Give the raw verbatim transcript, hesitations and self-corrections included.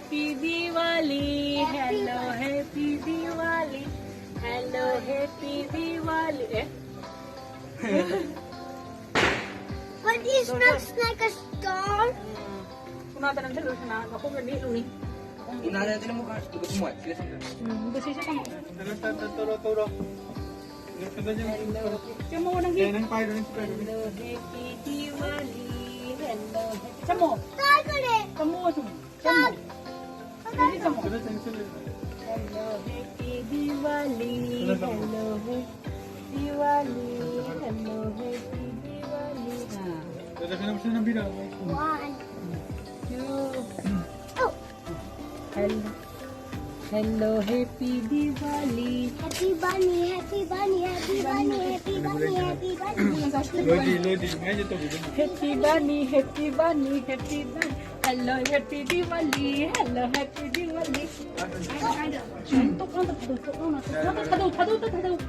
Happy Diwali, hello, happy Diwali, hello, happy Diwali. Eh? What is looks like a star? Kunata ng dalo na, ako nga ni Luni. Kunata ng dalo mo ka, gusto mo, sila sila. Hmm, gusto siya kamo. Turo, turo, turo. Siya mo nang Kaya hit. Nang payo, nang payo. Hello, happy Diwali. Hello, happy. Siya mo. Tayo ko rin. Siya mo. Siya mo. Hindi siya mo. Sunod, sunod, sunod. Hello, happy Diwali. Sunod lang. Hello, happy Diwali. Hello, happy Diwali. Ah. Dala ka naman siya ng bilang. One. Two. Oh. Hello. Hello, happy Diwali. Happy Bani, happy Bani, happy Bani, happy Bani, happy Bani. Lodi, Lodi, ngayon ito, bigyan mo. Happy Bani, happy Bani, happy Bani. Hello, happy Diwali. Hello, happy Diwali. Ay, ay, ay. Tuntok lang, tuntok lang. Tuntok, tuntok, tuntok, tuntok.